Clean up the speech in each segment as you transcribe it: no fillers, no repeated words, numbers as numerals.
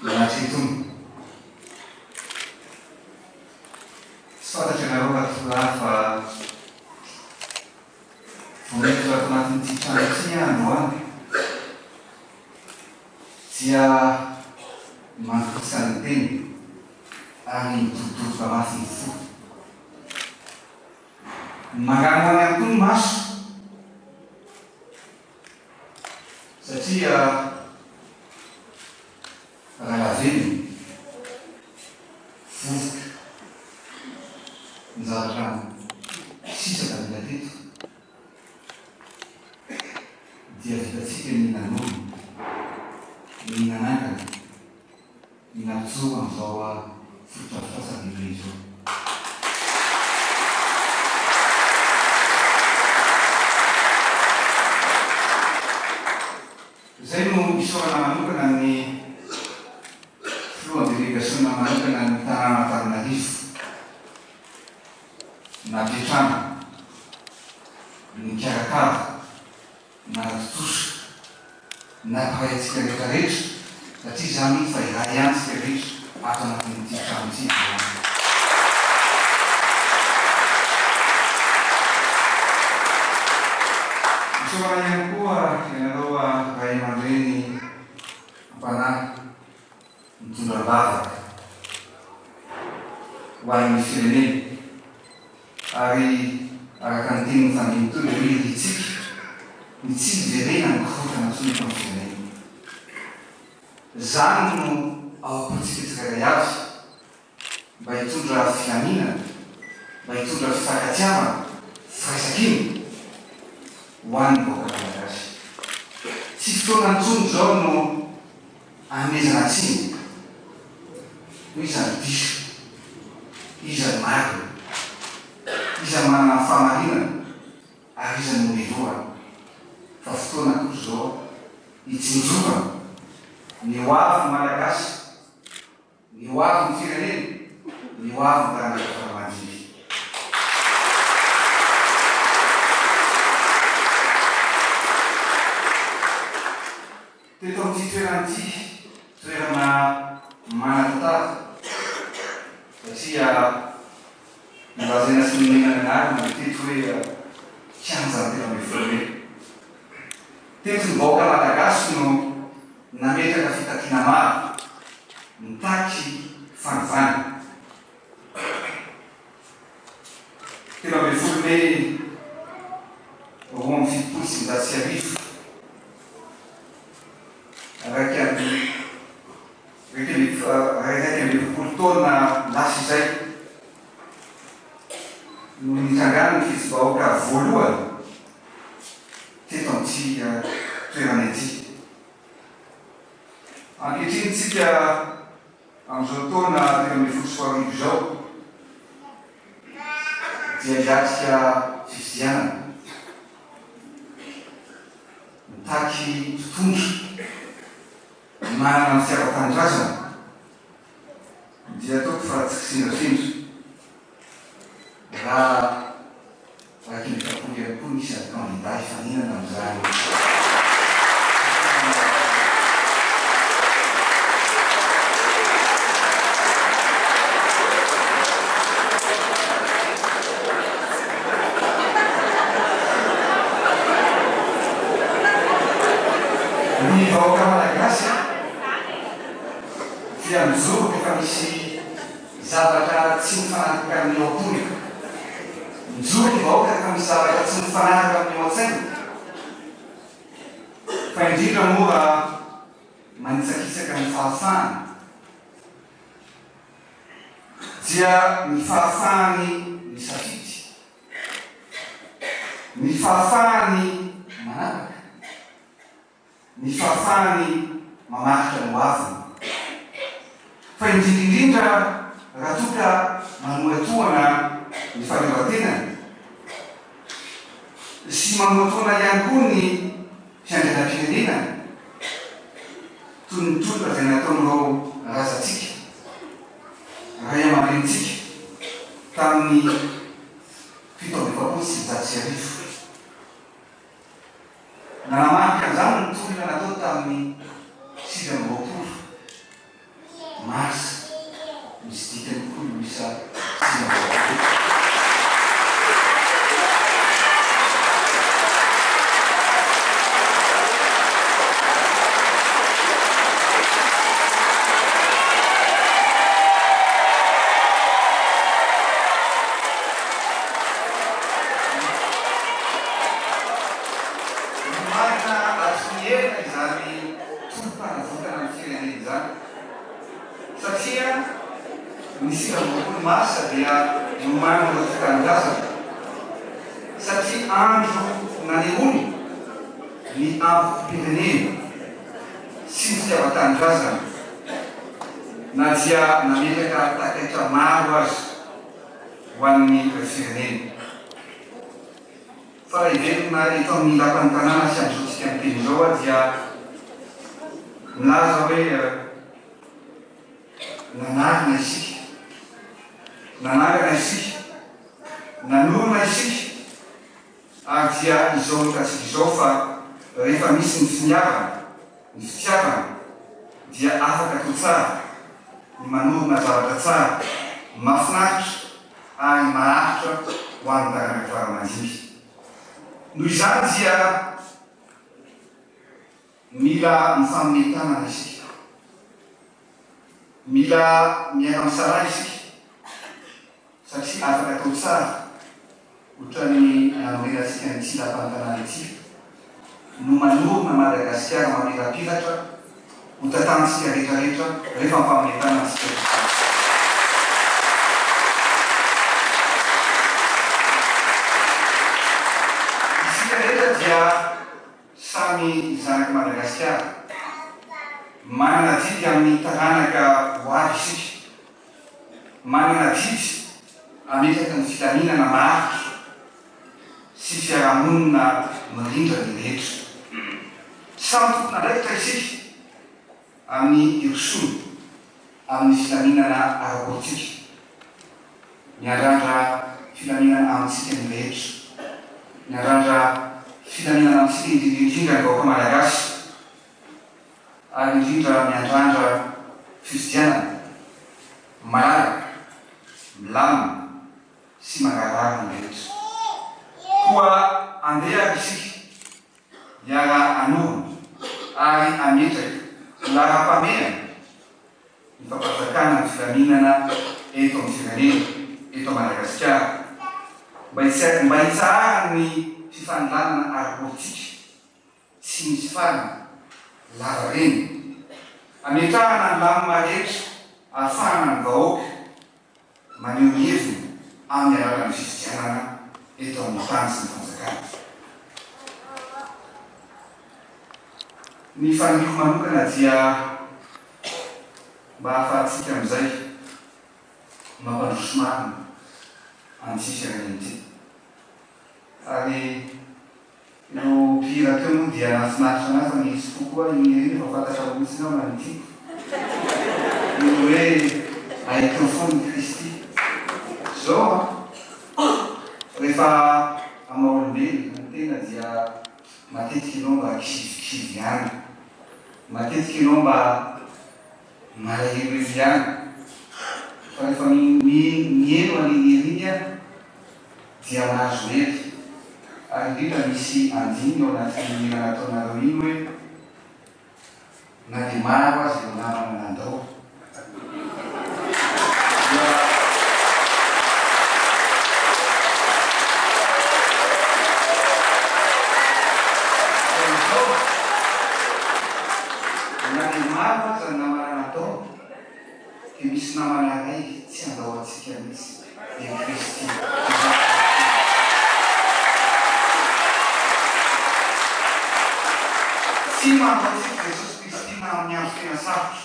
manatrika itony. Tsy fantatro ianareo ratompolahy fa vao niditra ato anatin'ity trano ity aho androany dia mandrotsaka ny teny ary midododroka mafy ny fo. Manganohano ihany koa ny maso satria raha lavenona, vovoka, ny zavatra sisa tavela teto dia vitantsika ny nanorina, ny nanangana. Ny najoro amin'izao fotodrafitrasa lehibe izao. Izay no isaorana manokana ny filohan'ny delegasiona manokana ny tanàn'Antananarivo nampiantrano, nikarakara. Nanatontosa, nampiray antsika rehetra rehetra, satria izaho mino fa iray ihany isika rehetra ato anatin'ity trano ity androany. Isaorana ihany koa ianareo ray aman-dreny am-panahy mitondra am-bavaka ho an'ny firenena. Ary araka ny tenin'ny fandriny teo dia hoe irintsika ny tsy hiverenan'ny korontana intsony eto amin'ny firenena. Izany no ao am-pontsika tsirairay avy mba hitondra filaminana, mba hitondra fifankatiavana, firaisankina ho an'ny vahoaka malagasy. Tsy fotoana intsony izao no Anomezana tsiny ho iza no diso, iza no marina, iza no manana ny fahamarinana ary iza no melohana fa fotoana kosa izao hitsinjovana ny ho avin'ny Malagasy. Ny ho avin'ny firenena, ny ho avin'ny taranaka faramandimby. Teto amin'ity toerana ity, toerana manan-tantara, satria nolazaina sy nomena ny anarana dia teto hoe Kianjan'ny 13 Mey. Teto ny vahoaka malagasy no nametraka fitakiana maro, nitaky fanovana. 13 mey 1972, 41 taona lasa izay no nitrangan'ny fitsibahoaka voalohany teto amin'ity toerana ity. Ankehitriny isika amin'izao taona 2013 izao dia hiatrika fifidianana mitaky mpitondra manana ny fitiavan-tanindrazana dia ataoko fa tsy kisendrasendra raha 41 ihany koa ny isan'ny kandida hifaninana amin'izany fifidianana izany. Ny vahoaka malagasy dia mijoro rehefa misy zavatra tsy mifanaraka amin'ny ao am-pony. Mijoro ny vahoaka rehefa misy zavatra tsy mifanaraka amin'ny ao an-tsainy. Fa indrindra moa raha manitsakitsaka ny fahafahany, dia ny fahafahany misafidy, ny fahafahany manapaka. ny fahafahany mamaritra ny hoaviny. Fa indrindra indrindra raha toa ka manohatohana ny fahaleovantenany sy manohatohana ihany koa ny fiandrianam-pirenena toy ny tolona izay nataon'ireo razantsika, ray aman-drenintsika tamin'ny 1947. Nanamarika an'izany ny tolona natao tamin'ny 29. fanavotana ny firenena izany satria ny 29 marsa dia nomanin'ireo tia tanindrazana satria andro nanehoany ny ampokom-pirenena sy ny fitiavan-tanindrazana na dia nametraka takaitra maro aza ho an'ny firenena. Fa raha hiverina eto amin'ny lapan'ny tanàna sy amin'izao tsika miteny izao aho dia milaza hoe nanarina isika, nanangana isika, nanorina isika ary dia izao hitantsika izao fa rehefa misy ny finiavana, ny fitiavana dia afaka atao tsara ny manorina zavatra tsara, mahafinaritra ary maharitra ho an'ny taranaka fara aman-dimby. Noho izany dia mila mifanome tanana isika. Mila miara-misalahy isika satria afaka atao tsara ohatran'ny nanorenantsika an'ity lapan'ny tanàna ity no manorina Madagasikara mamirapiratra ho tantanintsika rehetra rehetra rehefa mifanome tanana isika rehetra. Isika rehetra dia samy zanak'i Madagasikara. Manana adidy amin'ny taranaka ho avy isika. Manana adidy hametraka ny filaminana maharitra sy fiarahamonina mirindra ny rehetra. Samy tompon'andraikitra isika amin'ny hirosoana amin'ny filaminana ara-politika. Miandrandra filaminana amintsika ny rehetra. Miandrandra filaminana amintsika indrindra indrindra ny vahoaka malagasy ary indrindra miandrandra fifidianana malalaka, milamina sy mangarahara ny rehetra. Koa andeha ary isika hiara-hanorina ary hametraka ho laharam-pahamehana ny fampanjakana ny filaminana eto amin'ny firenena, eto Madagasikara, mba mba hitsaharan'ny fifanolanana ara-politika tsy misy farany, lavareny. Hametrahana ny lamina rehetra ahafahana ny vahoaka maneho ny heviny amin'ny alalan'ny fifidianana eto amin'ny tany sy ny fanjakana. Ny faniriako manokana dia mba hahafahantsika amin'izay mampandroso marina an'ity firenena ity. Ary Ireo mpihira teo moa dia nahafinaritra anah fa ny fo koa iny ery efa fantatrareo mihitsy angamba ny tiako. Ny hoe ahitao foana i Kristy. Zao an! Rehefa amin'ny maha olombelona ny tena dia matetika ianao mba kivikivy ihany. Matetika ianao mba malahelohelo ihany. Fa rehefa miheno an'iny hira iny aho dia mahazo hery. Ary indrindra misy andininy ao anatin'iny hira nataonareo iny hoe, Na dia maro aza ireo namana nandao dia dia izao, na dia maro aza ny namana nandao dia misy namana iray tsy handao antsika mihitsy. dia Kristy. Tsy mandao antsika Jesosy Kristy na amin'ny andro tena sarotra.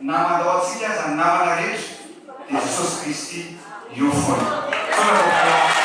Na mandao antsika aza ny namana rehetra dia Jesosy Kristy eo foana. Misaotra tompoko.